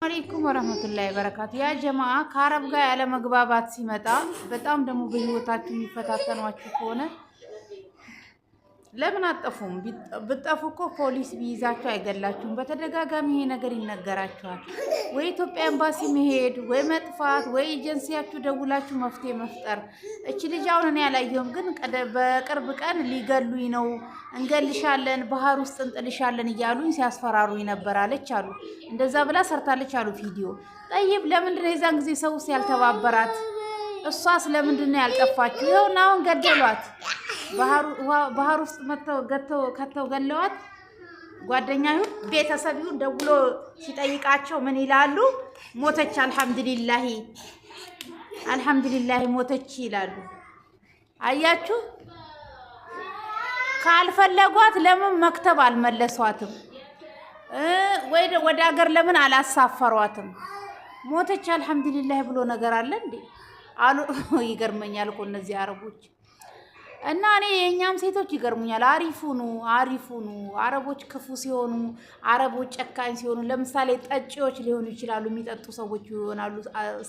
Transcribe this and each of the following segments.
عليكم ورحمة الله وبركاته። يا جماعة ከአረብ ጋር ያለ መግባባት ሲመጣ በጣም ደግሞ በህይወታችሁ የሚፈታተኗችሁ ከሆነ ለምን አጠፉም? ብጠፉ እኮ ፖሊስ ቢይዛችሁ አይገላችሁም። በተደጋጋሚ ይሄ ነገር ይነገራችኋል። ወይ ኢትዮጵያ ኤምባሲ መሄድ፣ ወይ መጥፋት፣ ወይ ኤጀንሲያችሁ ደውላችሁ መፍትሄ መፍጠር። እች ልጅ አሁን እኔ ያላየሁም፣ ግን በቅርብ ቀን ሊገሉኝ ነው፣ እንገልሻለን፣ ባህር ውስጥ እንጥልሻለን እያሉኝ ሲያስፈራሩኝ ነበር አለች አሉ። እንደዛ ብላ ሰርታለች አሉ ቪዲዮ። طيب ለምንድን ነው የዛን ጊዜ ሰውስ ያልተባበራት? እሷስ ለምንድን ነው ያልጠፋችው? ይኸውና አሁን ገደሏት። ባህር ውስጥ መጥተው ገተው ከተው ገለዋት። ጓደኛ ይሁን ቤተሰብ ይሁን ደውሎ ሲጠይቃቸው ምን ይላሉ? ሞተች፣ الحمد لله الحمد لله ሞተች ይላሉ። አያችሁ፣ ካልፈለጓት ለምን مكتب አልመለሷትም? ወይ ወደ ሀገር ለምን አላሳፈሯትም? ሞተች الحمد لله ብሎ ነገር አለ እንዴ? አሉ። ይገርመኛል እኮ እነዚህ አረቦች እና እኔ የእኛም ሴቶች ይገርሙኛል። አሪፉኑ አሪፉኑ አረቦች ክፉ ሲሆኑ፣ አረቦች ጨካኝ ሲሆኑ፣ ለምሳሌ ጠጪዎች ሊሆኑ ይችላሉ፣ የሚጠጡ ሰዎች ይሆናሉ፣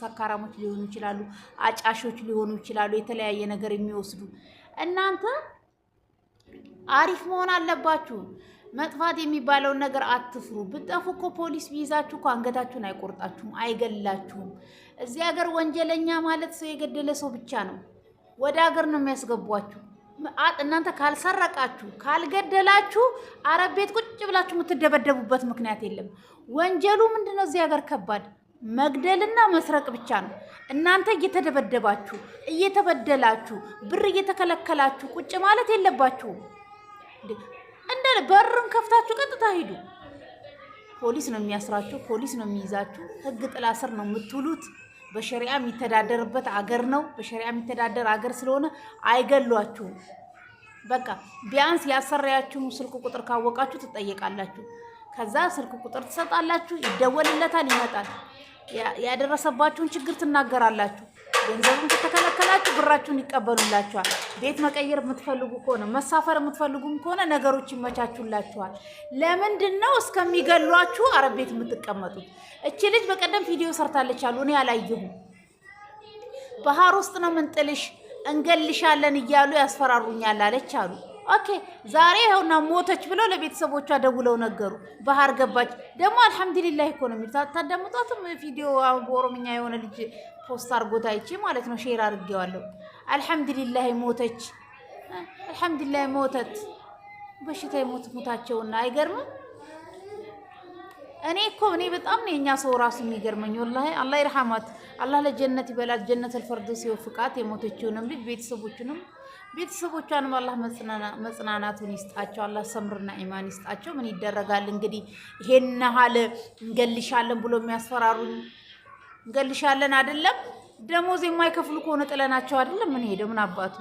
ሰካራሞች ሊሆኑ ይችላሉ፣ አጫሾች ሊሆኑ ይችላሉ፣ የተለያየ ነገር የሚወስዱ። እናንተ አሪፍ መሆን አለባችሁ። መጥፋት የሚባለውን ነገር አትፍሩ። ብጠፉ እኮ ፖሊስ ቢይዛችሁ እኮ አንገታችሁን አይቆርጣችሁም፣ አይገላችሁም። እዚህ ሀገር ወንጀለኛ ማለት ሰው የገደለ ሰው ብቻ ነው። ወደ ሀገር ነው የሚያስገቧችሁ። እናንተ ካልሰረቃችሁ ካልገደላችሁ አረብ ቤት ቁጭ ብላችሁ የምትደበደቡበት ምክንያት የለም። ወንጀሉ ምንድነው? እዚህ ሀገር ከባድ መግደልና መስረቅ ብቻ ነው። እናንተ እየተደበደባችሁ እየተበደላችሁ ብር እየተከለከላችሁ ቁጭ ማለት የለባችሁም። እንደ በሩን ከፍታችሁ ቀጥታ ሂዱ። ፖሊስ ነው የሚያስራችሁ፣ ፖሊስ ነው የሚይዛችሁ። ህግ ጥላ ስር ነው የምትውሉት። በሸሪዓ የሚተዳደርበት አገር ነው። በሸሪዓ የሚተዳደር አገር ስለሆነ አይገሏችሁም። በቃ ቢያንስ ያሰሪያችሁን ስልክ ቁጥር ካወቃችሁ ትጠየቃላችሁ። ከዛ ስልክ ቁጥር ትሰጣላችሁ፣ ይደወልለታል፣ ይመጣል። ያደረሰባችሁን ችግር ትናገራላችሁ። ገንዘቡን ከተከለከላችሁ ብራችሁን ይቀበሉላችኋል። ቤት መቀየር የምትፈልጉ ከሆነ፣ መሳፈር የምትፈልጉም ከሆነ ነገሮች ይመቻቹላችኋል። ለምንድን ነው እስከሚገሏችሁ አረብ ቤት የምትቀመጡት? እቺ ልጅ በቀደም ቪዲዮ ሰርታለች አሉ። እኔ አላየሁም። ባህር ውስጥ ነው ምንጥልሽ፣ እንገልሻለን እያሉ ያስፈራሩኛል አለች አሉ። Okay ዛሬ ይኸውና ሞተች ብለው ለቤተሰቦቿ ደውለው ነገሩ። ባህር ገባች ደግሞ الحمد لله እኮ ነው የሚሉት። አታዳምጧትም? ቪዲዮ አሁን በኦሮምኛ የሆነ ልጅ post አድርጎት አይቼ ማለት ነው፣ share አድርጌዋለሁ። الحمد لله ሞተች፣ الحمد لله ሞተት። በሽታ የሞት ሞታቸውና አይገርምም? እኔ እኮ እኔ በጣም ነው የኛ ሰው ራሱ የሚገርመኝ። والله አላህ ይርሐማት፣ አላህ ለጀነት ይበላት፣ جنة الفردوس ይወፍቃት። የሞተችውንም ልጅ ቤተሰቦቿንም አላህ መጽናናቱን ይስጣቸው። አላህ ሰብርና ኢማን ይስጣቸው። ምን ይደረጋል እንግዲህ ይሄን ያህል እንገልሻለን ብሎ የሚያስፈራሩኝ እንገልሻለን አይደለም፣ ደሞዝ የማይከፍሉ ከሆነ ጥለናቸው አይደለም ምን ሄደው ምን አባቱ።